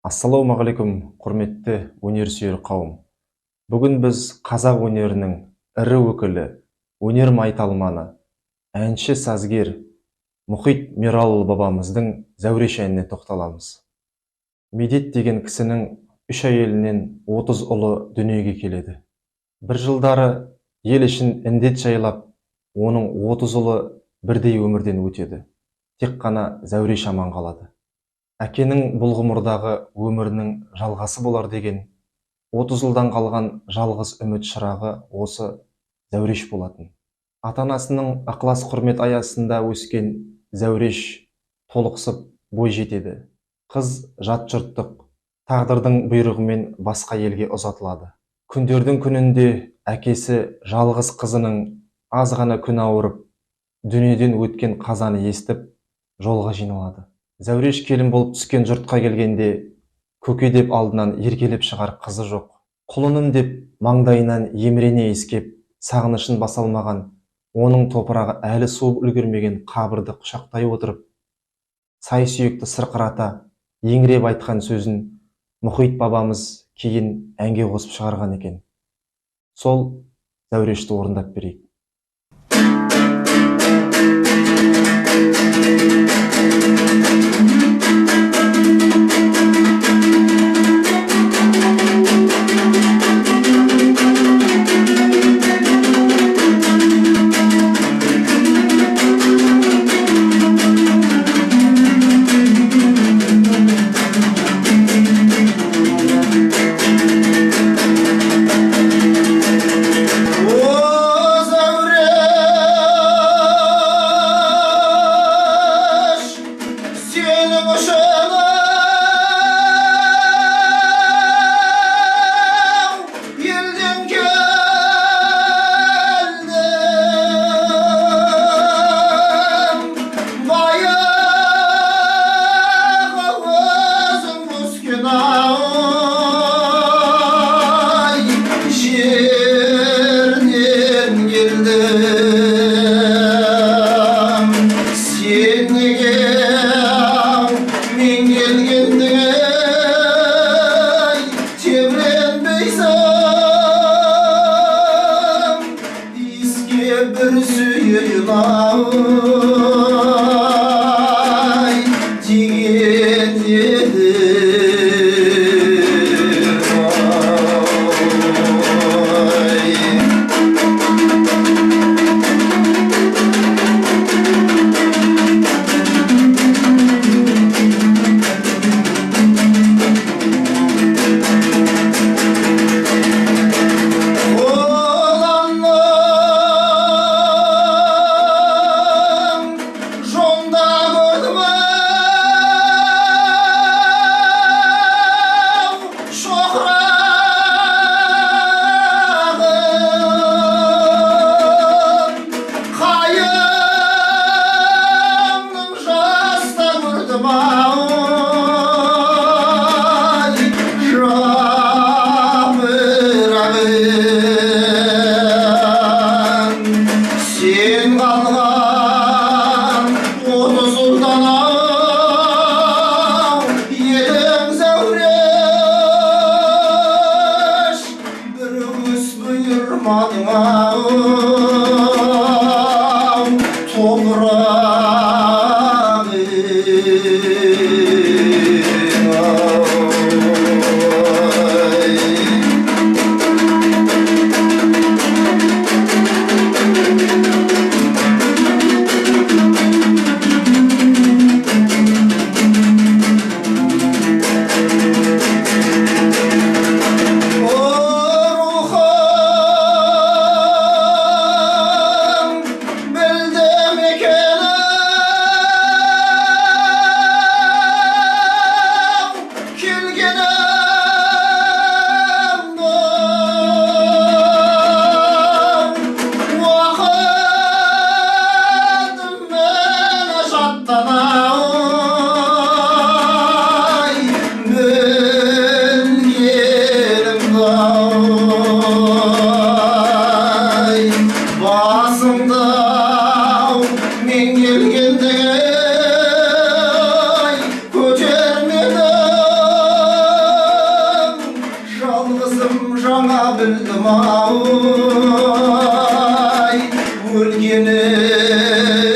Ассалаумағалейкум, құрметті өнер сүйер қауым. Бүгін біз қазақ өнерінің ірі өкілі, өнер майталманы, әнші сазгер Мұхит Миралұлы бабамыздың Зәуреш әніне тоқталамыз. Медет деген кісінің үш әйелінен 30 ұлы дүниеге келеді. Бір жылдары ел ішін індет жайлап, оның 30 ұлы бірдей өмірден өтеді. Тек қана Зәуреш аман қалады. Әкенің бұл ғұмырдағы өмірінің жалғасы болар деген 30 жылдан қалған жалғыз үміт шырағы осы Зәуреш болатын. Ата-анасының ықылас құрмет аясында өскен Зәуреш толықсып бой жетеді. Қыз жат жұрттық тағдырдың бұйрығымен басқа елге ұзатылады. Күндердің күнінде әкесі жалғыз қызының аз ғана күн ауырып, дүниеден өткен қазаны естіп, жолға жиналады. Зәуреш келін болып түскен жұртқа келгенде көке деп алдынан еркелеп шығар қызы жоқ. Құлыным деп маңдайынан емірене иіскеп, сағынышын баса алмаған, оның топырағы әлі суып үлгермеген қабырды құшақтай отырып, сай сүйекті сырқырата еңіреп айтқан сөзін Мұхит бабамыз кейін әнге қосып шығарған екен. Сол Зәурешті орындап берейік. О, Зәуреш, Білдім ай, өлгенін.